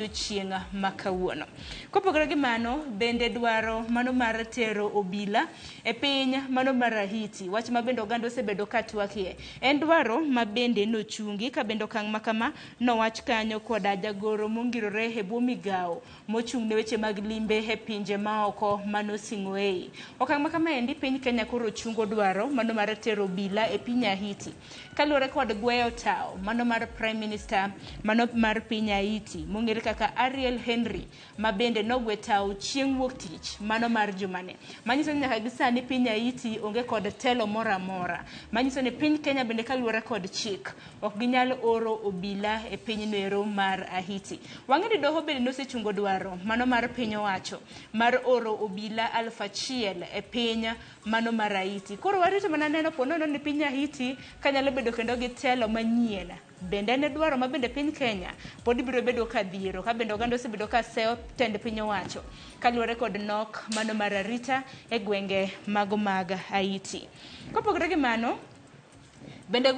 Odiochieng' ma kawuono. Kopogore gi mano, bende dwaro mano mar tero obila e piny mano mar Haiti, wach ma bende oganda osebedo ka twakie, en dwaro ma bende nochungi ka bende okang' ma kama nowach kanyo koda jagoro mongirore e bwo migawo mochung' ne weche mag limbe e pinje maoko mano Sing'oei. Okang' ma kama endi piny Kenya koro chungo dwaro mano mar tero obila e piny Haiti kaluwore kod gweyo tawo mano mar Prime Minister mano mar piny Haiti mong'ere kaka Ariel Henry ma bende nogwe tawo chieng' wuok tich mano mar jumani. Manyiso ni nyaka gi sani piny Haiti onge kod telo moro amora. Manyiso ni piny Kenya bende kaluwore kod chik ok ginyal oro obila e pinyno ero mar Haiti. Wang'e ni doho bende nosechungo dwaro mano mar piny owacho mar oro obila 1000 e piny mano mar Haiti. Koro warito mana neno po nono ni piny Haiti kanyalo bedo kendo gi telo manyien. Bende en dwaro ma bende piny Kenya pod biro bedo ka dhiero ka bende oganda osebedo ka seyo tend piny owacho kaluwore kod nok mano mar arita e gwenge mago mag Haiti. Kopogore gi mano, bende